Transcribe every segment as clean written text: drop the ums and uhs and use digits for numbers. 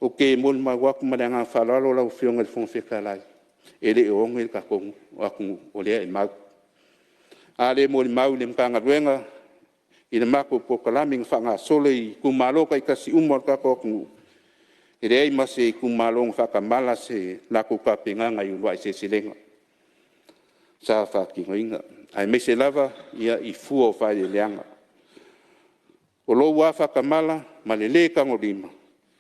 Ou te molimau atu ma le agaga faaaloalo lau Afioga i le Fofoga Fetalai, e le o oge le tatou atunuu, o lea e mau. A lea e molimau le Matagaluega i le matou polokalame na faagasolo i itumalo taitasi uma o le tatou atunuu, e leai ma se itumalo na faatamala se latou tapenaga i uluai seleselega sa faatinoina, aemaise lava i fua o faaeleeleaga. O lou lava faatamala ma le le tagolima,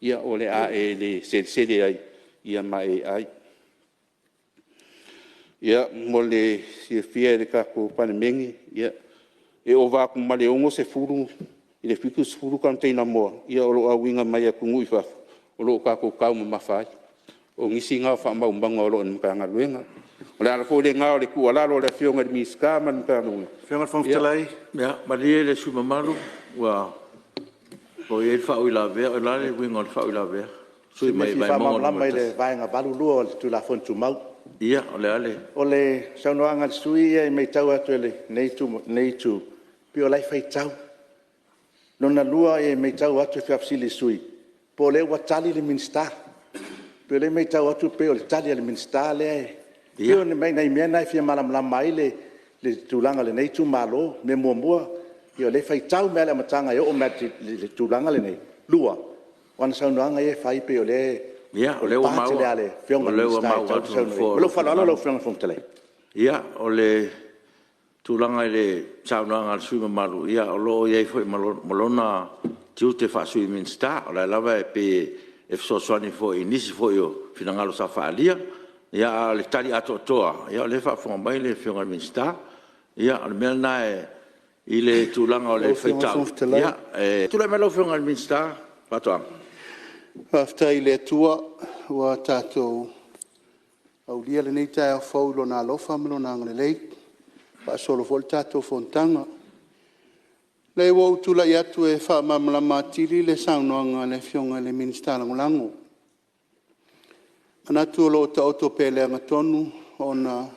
ia o le a e le selesele ai ma e ai. Ia, mo le silafia e le tatou Palemene, e ova atu ma le 60 i le 70 container moa o lo o auina mai atunuu i fafo o lo o tatou taumamafa ai. O nisi na o faamaumauga o lo o i le Matagaluega. O le ala foi lena o le tuualalo i le Afioga i le Minisita ma le Matagaluega… Lau Afioga i le Fofoga Fetalai… Ia malie le sui usufono mamalu ua i ai le faauilavea. O le a le uiga o le faauilavea le sui usufono mai Se i Vaimauga faamalamalama i 1? le Vaega 82 o le Tulafono Tumau. Ia, o le a le… O le saunoaga a le sui usufono e maitau atu e lenei itu, pei o la e faitau. Lona lua e maitau atu i le faafesili a le sui usufono po o lea ua tali le Minisita. Pei o lea e maitau atu pei o le tali a le Minisita lea e… Pei o nai mea na e fia malamalama ai le tulaga o lenei itumalo. Mea muamua, o lea e faitau mai lava i le amataga e oo mai i le tulaga lenei. Lua, o ana saunoaga ia e fai pei o le part lea a le Afioga i le Ia, o lea ua Minisita e maua tatau atu ona le saunoa Nofoa i ai. Ma lou faaaloalo lau Afioga i le Fofoga Fetalai. Ia, o le tulaga i le saunoaga a le sui usufono mamalu, o lo o i ai foi ma lona tiute faa-Sui Minisita. O lea lava e pei e fesoasoani foi i nisi foi o finagalo sa faaalia. Ia, a o le tali atoatoa, o lea e faafofoga mai le Afioga i le Minisita. Ia, o le mea lena i le tulaga o le Lau Afioga i le faitau. Fofoga Fetalai… Ia, tulai mai lau Afioga i le Minisita o Faatoaga. Faafetai i le Atua ua tatou aulia lenei taeao fou i Lona alofa ma Lona agalelei ua faasolo foi le tatou fonotaga. Leai ua ou tulai atu e faamalamalama atili le saunoaga a le Afioga i le Minisita Lagolago. E manatu o lo o taoto pea i le agatonu ona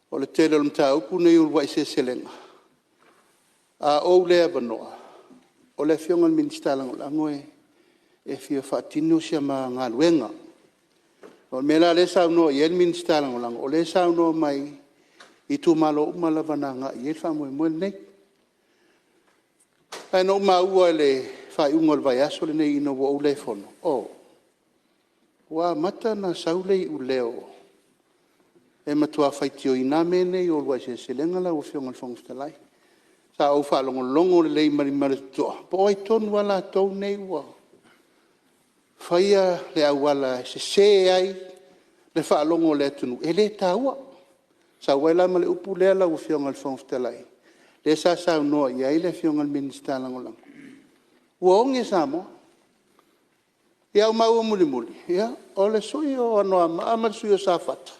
o le tele o le mataupu lenei o uluai seleselega, a ou le avanoa, o le Afioga i le Minisita Lagolago e fia faatino si ama galuega. O le mea la lea e saunoa i ai le Minisita Lagolago, o lea e saunoa mai i itumalo uma lava na agai i ai le faamoemoe lenei. Ae na ou maua i le faaiuga o le vaiaso lenei ina ua ou le fono, oi, ua amata ona sau le iuleo e matua faitioina lava mea nei o uluai seleselega lau Afioga i le Fofoga Fetalai. Sa ou faalogologo lelei ma le totoa po o ai tonu lava latou nei ua faia le auala e sese ai le faalogo a le atunuu, e le taua. Sau ai la ma le upu lea lau Afioga i le Fofoga Fetalai, lea sa saunoa i ai le Afioga i le Minisita Lagolago, ua oge Samoa. Ia ae ua maua mulimuli, o le sui usufono o Anoamaa ma le sui usufono o Safata,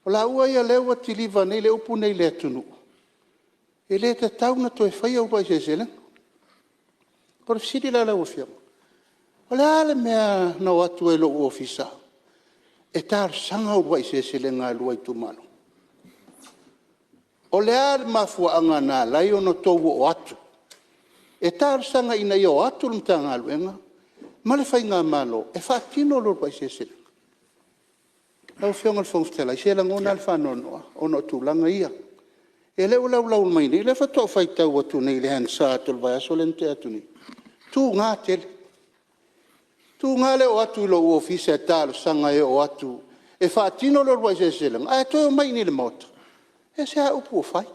o laua ia lea ua kiliva nei le upu lenei i le atunuu, e le tatau ona toe faia uluai seleselega. O le fesili la i lau Afioga, o le a le mea na o atu ai i lou ofisa e talosaga uluai seleselega a oulua itumalo? O le a le mafuaaga na ala ai ona outou oo atu e talosaga ina ia o atu le Matagaluega ma le faigamalo e faatino le uluai seleselega? Lau Afioga i le Fofoga Fetalai, se e lagona lava le faanoanoa ona o tulaga ia. Ia lea ua laulau mai nei, lea faatoa ou faitau atu nei i le Hansard o le vaiaso lea na tea atu nei, e tuga tele, tuga le oo atu i lou ofisa e talosaga e oo atu e faatino le uluai seleselega, ae toe omai i inei i le Maota. Ia se a upu ua fai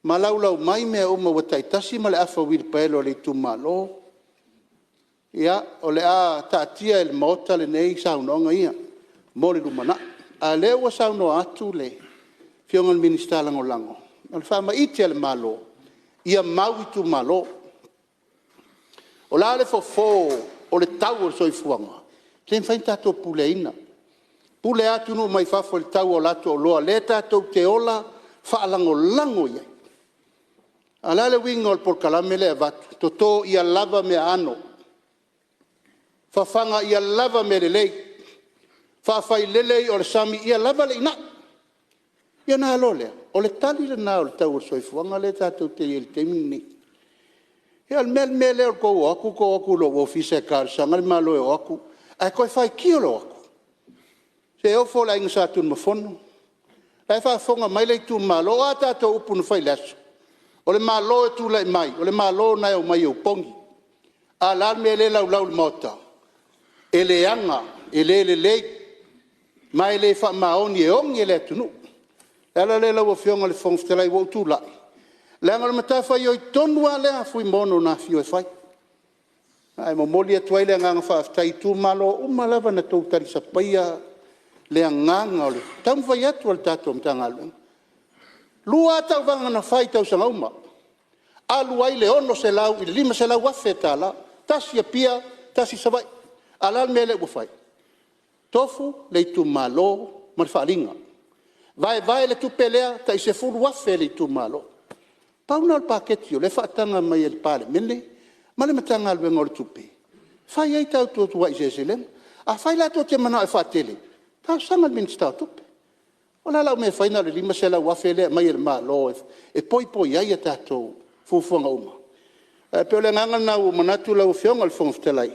ma laulau mai mea uma ua taitasi ma le afa uilipaelo a le itumalo. Ia, o le a taatia i le Maota lenei saunoaga ia mo le lumanai. A o lea ua saunoa atu le Afioga i le Minisita Lagolago, o le faamaite a le Malo, ia mau itumalo. O le a le fofo o le tau o le soifuaga? E le mafai ona tatou puleaina, e pule lava atunuu mai fafo i le tau o latou oloa lea tatou te ola faalagolago i ai. A o le a le uiga o le polokalame lea e avatu? Toto ia lava meaano, fafaga ia lava mealelei, faafailele i'a o le sami ia lava le inai. Ia ona a loa lea, o le tali lena o le tau o le soifuaga lea tatou te i ai i le taimi lenei. Ia o le mea lea o le tou o atu tou o atu i lou ofisa e talosaga le Malo e o atu ae toe faitio le o atu. Se ofo i le Aiga Satunumafono, o la e faafofoga mai le itumalo. O a tatou upu na fai i le aso? O le Malo e tulai mai, o le Malo lena e omai e opogi. A o le a le mea lea e laulau i le Maota? E leaga, e le lelei, ma e le faamaoni e ogi e le atunuu. O le ala lea lau Afioga i le Fofoga Fetalai ua ou tulai, leaga o le matafaioi tonu lava lea a Fuimaono na afio e fai. Ae momoli atu ai le agaga faafetai i itumalo uma lava na outou talisapaia le agaga o le taumafai atu o le tatou Matagaluega. E 2 lava tauvaga na fai i tausaga uma, alu ai le $600 i le $500,000, tasi Apia, tasi Savaii. A o le a le mea lea ua fai? Tofu le itumalo ma le faaaliga, vaevae le tupe lea, tai $10,000 a le itumalo. Pau lena o le paketi o lea e faataga mai e le Palemene ma le Matagaluega o le Tupe e fai ai tatou uluai seleselega. Afai la tou te mananao e faatele, talosaga i le Minisita o Tupe. O le a lau mea e fai na o le $500,000 lea e aumai e le Malo e poipoi ai a tatou fuafuaga uma? Ae pei o le agaga lena ua ou manatu lau Afioga i le Fofoga Fetalai,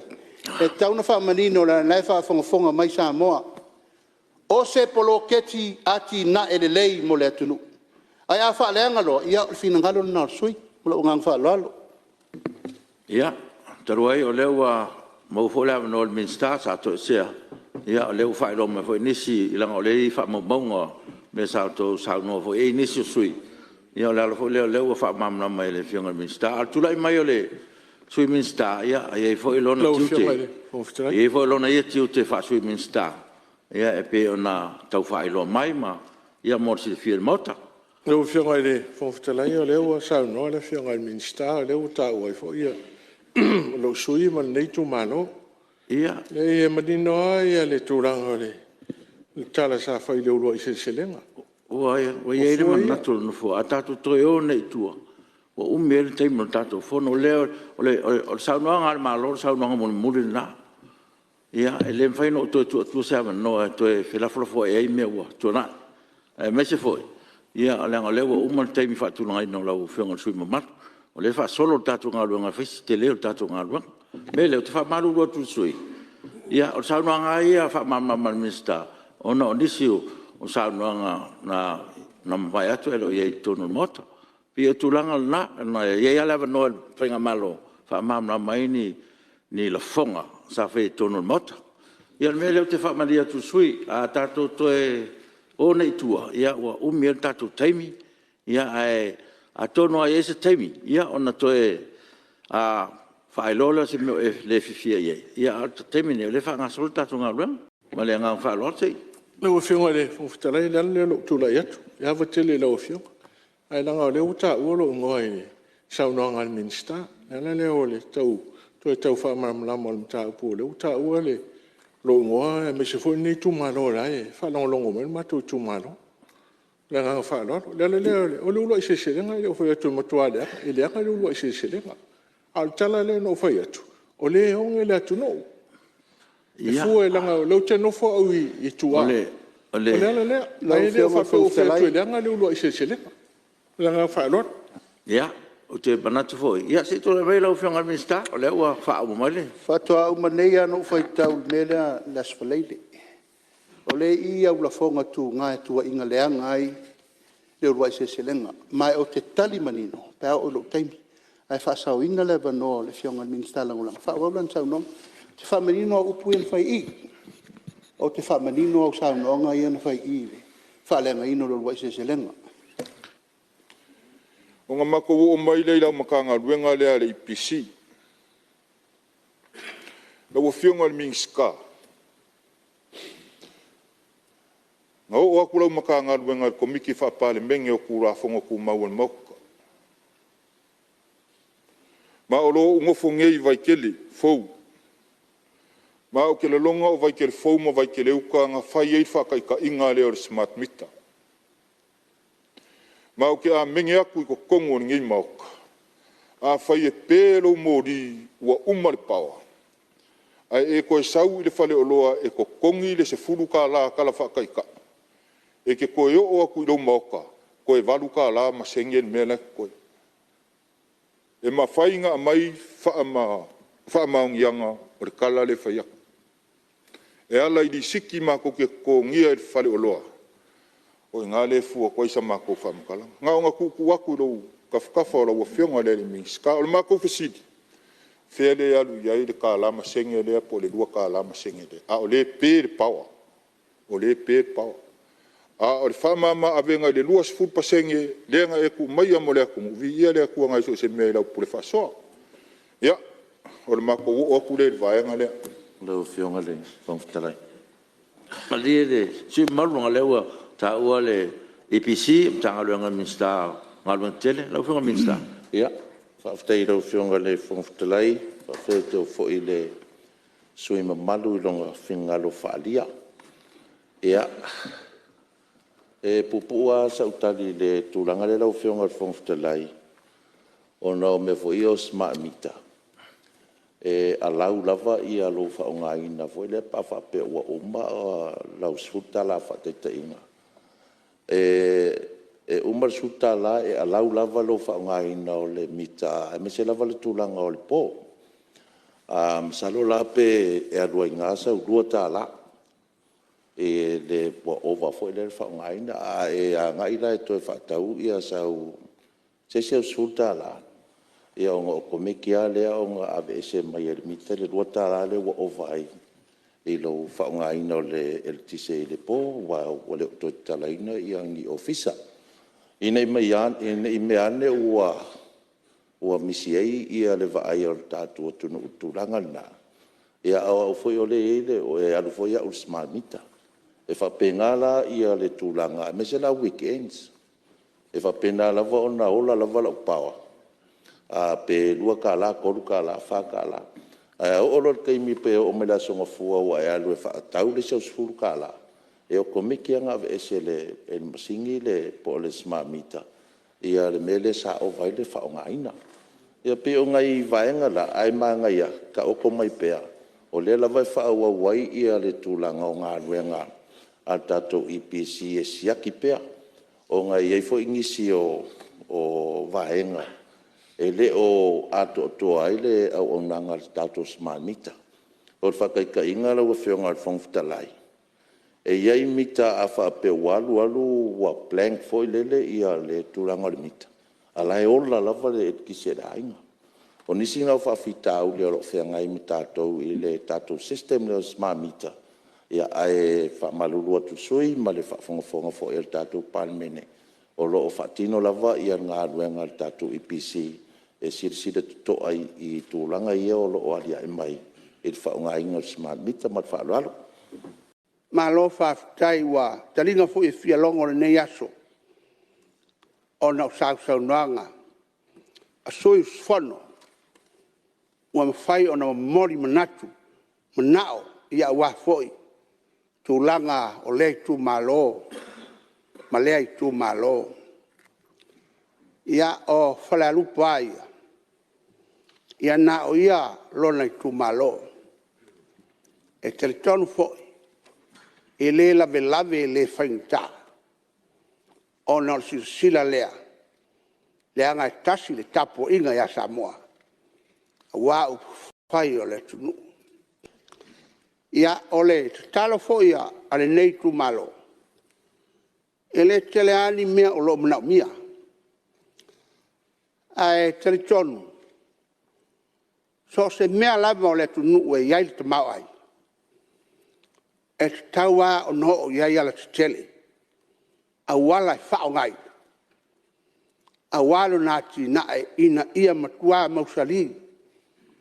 e tatau ona faamanino leaga o la e faafogafoga mai Samoa. O se poloketi atinae lelei mo le atunuu, ae a faaleaga loa, ia o le finagalo lena o le sui usufono. Ma lou agaga faaaloalo. Ia, talu ai o lea ua maua foi le avanoa o le Minisita sa toesea, o lea ua faailoa mai foi nisi, leaga o lea e i ai faamaumauga o mea sa outou saunoa foi i ai nisi o sui usufono. Ia o le ala foi lea o lea ua faamalamalama mai e le Afioga i le Minisita. A o le tulai mai o le Sui Minisita, e i ai foi lona tiute faa-Sui Minisita e pei ona tau faailoa mai mo le silafia e le Maota. Lau Afioga i le Fofoga Fetalai o lea ua saunoa le Afioga i le Minisita o lea ua taua ai foi lou sui usufono ma lenei itumalo. Leai e manino lava le tulaga o le tala sa fai i le uluai seleselega. Ua i ai le manatu o le Nofoa, a tatou toe o nei i tua, ua umi ai le taimi o le tatou Fono. O le saunoaga a le Malo o le saunoaga mulimuli lena. E le mafai ona ou toe tuu atua se avanoa e toe felafolafoai ai mea ua tuanai, aemaise foi leaga o lea ua uma le taimi faatulagaina o lau Afioga i le sui usufono mamalu. O lea e faasolo le tatou galuega e fai si tele o le tatou galuega. O le mea lea ou te faamalulu atu i le sui usufono, o le saunoaga lava ia faamalamalama a le Minisita, ona o nisi o saunoaga na mavae atu e le o i ai i totonu o le Maota. E pei o le tulaga lena, e i ai lava le avanoa i le faigamalo e faamalamalama ai ni lafoga sa faia i totonu o le Maota. Ia o le mea lea ou te faamalie atu i le sui usufono, a tatou toe o nei i tua, ua umi ai le tatou taimi, ae atonu lava e i ai se taimi ona toe faailoa lea o se mea o e le fiafia i ai, a o le taimi lenei o lea e faagasolo le tatou galuega. Ma le agaga faaaloalo. Lau Afioga i le Fofoga Fetalai, o le ala lea o lou tulai atu, e ava tele i lau Afioga, ae leaga o lea ua taua lou igoa i le saunoaga a le Minisita. O le ala lea o le toe tau faamalamalama o le mataupu o lea ua taua lou igoa aemaise foi o lenei itumalo o la e faalogologo mai le matou itumalo. Ma le agaga faaaloalo. O le ala lea, o le uluai seleselega e le o fai atu e matua leaga, e leaga le uluai seleselega. A o le tala lea na ou fai atu, o lea e oge le atunuu, e fua leaga o lea ou te nofo au i tua, o le ala lea. Ae le faapea ua ou fai atu e leaga le uluai seleselega. Ma le agaga faaaloalo. Ia, ou te manatu foi, ia se i tulai mai lau Afioga i le Minisita o lea ua faauma mai le… Faatoa uma nei lava ona ou faitau i le mea lea i le Aso Faraile. O lea e i i au lafoga tuga e tuuaiina leaga ai le uluai seleselega. Ma ou te tali manino pe a oo i lou taimi, ae faasaoina le avanoa o le Afioga i le Minisita Lagolago e faaauau lana saunoaga. Ou te faamanino au upu ia na fai i i, ou te faamanino au saunoaga ia na fai i i i le faaleagaina o le uluai seleselega. Ona matou oo mai lea i lau Matagaluega lea o le EPC. Lau Afioga i le Minisita, na oo atu lau Matagaluega i le Komiti Faa-Palemene o Tulafono Tumau a le Maota, ma o lo o ou nofo nei i Vaitele Fou. Ma ou te lagona o Vaitele Fou ma Vaitele Uta na fai ai le faataitaiga lea o le smart meter. Ma ou te amene atu i totonu o lenei Maota, afai e pe lou moli ua uma le power, ae e toe sau i le faleoloa e totogi le $10 tala faataitai, e te toe oo atu i lou maota, toe $8 ma sene le mea la e totoe. E mafai ona aumai faamaoniaga o le tala lea e fai atu. E ala i lisiti matou te totogia i le faleoloa, o i ina lea e fua atu ai sa matou faamatalaga. Na ona tuutuu atu i tafatafa o lau Afioga i le Minisita. O le matou fesili, o fea lea e alu i ai le $1 ma sene lea po o le $2 ma sene lea, a o lea e pe le power, o lea e pe le power. A o le faamama-avega i le 20% lea na e tuu maia mo le atunuu, viia le Atua na e so o se mea i lau pule faasoa. Ia, o le matou oo atu lea i le vaega lea. Lau Afioga i le Fofoga Fetalai. Malie le sui usufono mamalu leaga o lea ua taua le EPC, le Matagaluega a le Minisita o Galuega Tetele. Lau Afioga i le Minisita. Faafetai i lau Afioga i le Fofoga Fetalai, faafetai atu foi i le sui usufono mamalu i lona finagalo faaalia. Ia, e puupuu lava sau tali i le tulaga lea lau Afioga i le Fofoga Fetalai, ona o mea foi ia o smart meter, e allow lava lou faaaogaina foi lea pe a faapea ua uma lau $10 faataitaiga. E uma le $10 e allow lava lou faaaogaina o le mita aemaise lava le tulaga o le po. Masalo la pe alu ai i ina sau $2 ua ova foi lea le faaaogaina. A e agai la e toe faatau sau se isi au $10, ia ona okomeki lava lea ona aveese mai e le mita le $2 lea ua ova ai i lou faaaogaina o le eletise i le po aua ua le o toe tatalaina ni ofisa. Ina ne i meaane ua misi ai le vaai a le tatou atunuu i le tulaga lena, a o au foi lea e i ai e alu foi au i le smart meter. E faapena la le tulaga aemaise la weekends. E faapena lava ona ola lava lau power pe $2, $3, $4. Ae a oo loa i le taimi pe oo mai le Aso Gafua ua e alu e faatau le isi au $10, e okomeki lava ona aveese e le masini po o le smart meter le mea lea sa ova ai le faaaogaina. Ia pei o nai vaega na, ae manaia, taoto mai pea o lea lava e faaauau ai le tulaga o galuega a le tatou EPC e siaki pea, ona e i ai foi nisi o vaega e le o atoatoa ai le auaunaga a le tatou smart meter. O le faataitaiga lau Afioga i le Fofoga Fetalai, e i ai mita a faapea ua alu alu ua blank foi lele le tulaga o le mita, a o la e ola lava le eletise a le aiga. O nisi na o faafitauli o lo o feagai ma tatou i le tatou system lea o le smart meter, ae faamalulu atu i le sui usufono ma le faafogafoga foi a le tatou Palemene, o lo o faatino lava le galuega a le tatou EPC e silasila totoa i tulaga ia o lo o alia'e mai i le faaaogaina o le smart meter. Ma le faaaloalo. Malo faafetai, ua taliga foi e fialogo lenei aso ona o sausaunoaga a sui usufono ua mafai ona momoli manatu, manao aua foi tulaga o lea itumalo ma lea itumalo. Ia, o Falealupo lava ia, na o ia lona itumalo. E talitonu foi, e le lavelave e le faigata ona o le silasila lea, leaga e tasi le tapuaiga ia Samoa aua upufai o le atunuu. Ia, o le tatalo foi a lenei itumalo, e le tele lava ni mea o lo o manaomia, ae talitonu, so o se mea lava o le atunuu e i ai le tamaoaiga, e tatau lava ona oo i ai alatetele, auala e faaaogaina aua lona atinae ina ia matua mausali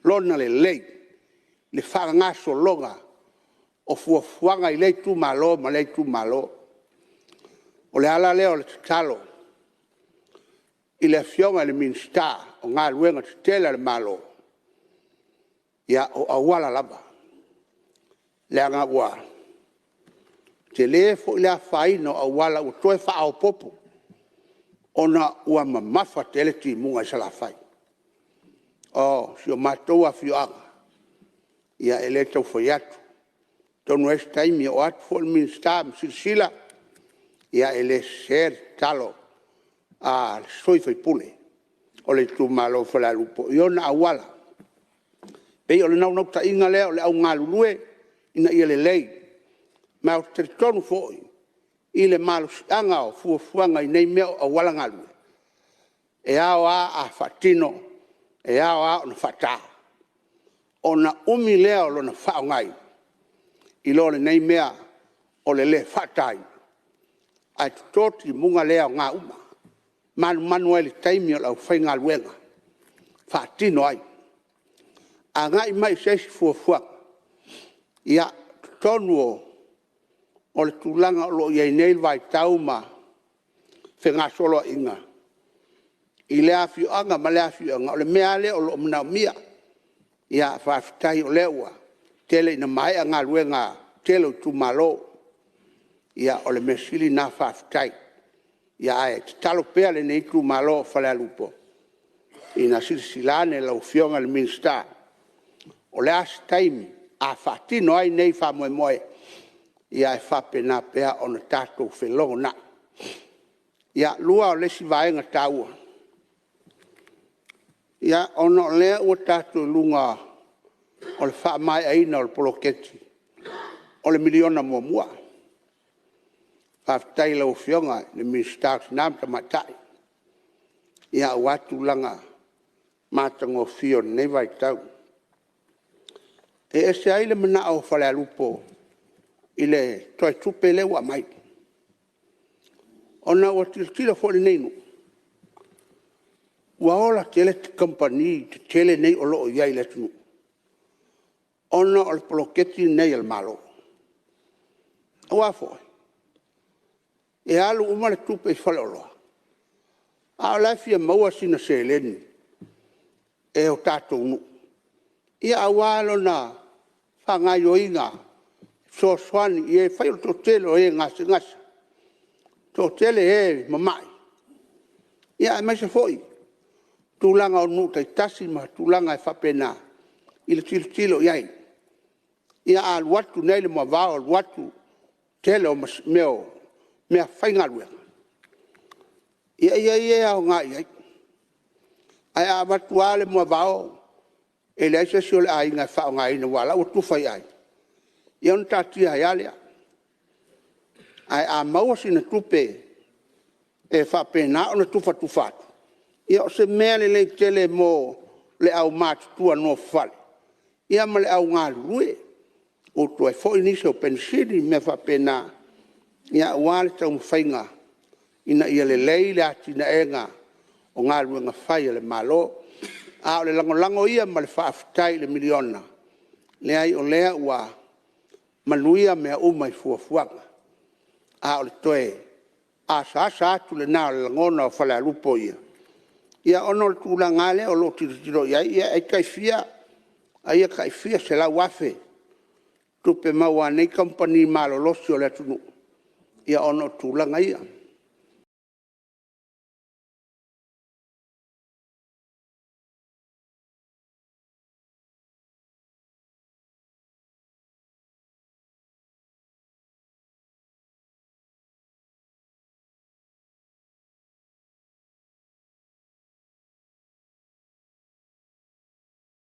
lona lelei i le faagasologa o fuafuaga i lea itumalo ma lea itumalo. O le ala lea o le tatalo i le Afioga i le Minisita o Galuega Tetele a le Malo, ia, o auala lava, leaga ua tele foi le afaina o auala ua toe faaopoopo ona ua mamafa tele timuga i Salafai. O si o matou afioaga, ia e le tau fai atu, atonu e i ai se taimi e oo atu foi le Minisita ma silasila, e le sese le tatalo a le sui usufono. o le itumalo o Falealupo i ona auala. E pei o le naunautaiga lea o le au galulue ina ia lelei. Ma ou te talitonu foi i le malosiaga o fuafuaga i nei mea o auala galue, e ao lava a faatino, e ao lava ona faata, ona umi lea o lona faaaogaina, i lo lenei mea o le le faataina, ae toto timuga le aoga uma. E manumanu ai i le taimi o le aufaigaluega faatino ai. Agai mai i se isi fuafuaga, ia, o totonu o le tulaga o lo o i ai nei le vaitau ma fegasoloaiga i lea afioaga ma lea afioaga, o le mea lava lea o lo o manaomia. Ia faafetai o lea ua tele ina maea galuega a le tele o itumalo. Ia o le mea sili lena faafetai. Ia ae tatalo pea lenei itumalo o Falealupo, ina silasila ane lau afioga i le Minisita, o le a se taimi a faatino ai nei faamoemoe, ia ae faapena pea ona tatou felogonai. Ia, lua o le isi vaega taua, ia ona o lea ua tatou i luga o le faamaeaina o le poloketi o le miliona muamua. Faafetai i lau afioga i le Minisita o Tina ma Tamaitai, ia aua tulaga matagofie o lenei vaitau. E ese ai le manao o Falealupo i le toe tupe lea ua aumai, ona ua tilotilo foi lenei nuu, ua ola tele kamupani tetele nei o lo o i ai i le atunuu, ona o le poloketi lenei a le Malo. Aua foi? E alu uma le tupe i faleoloa, ae o la e fia maua sina seleni e o tatou nuu, ia aua lona faagaioiga, fesoasoani i e fai o le toatele o e gasegase, toatele e mamai, ia aemaise foi tulaga o nuu taitasi ma tulaga e faapena i le tilotilo i ai. Ia a alu atu nei le moavao alu atu tele o meafaigaluega, ia e i ai e aoga i ai. Ae a avatu lava le moavao e leai se isi o le aiga e faaaogaina aua o la ua tufa i aiga, ia ona taatia ai lava lea. Ae a maua sina tupe e faapena ona tufatufa atu, ia o se mea lelei tele mo le aumatutua nofofale, ia ma le au galulue. Utu ai foi nisi o penisini ma mea faapena, ia aua le taumafaiga ina ia lelei le atinaega o galuega fai a le Malo. A o le lagolago ia ma le faafetai i le miliona, leai o lea ua manuia mea uma i fuafuaga. A o le toe asaasa atu lena o le lagona o Falealupo ia, ia ona o le tulaga lava lea o lo o tilotilo i ai, ai tai fia, ai tai fia $100,000 tupe maua a nei kamupani malolosi o le atunuu, ia ona o tulaga ia.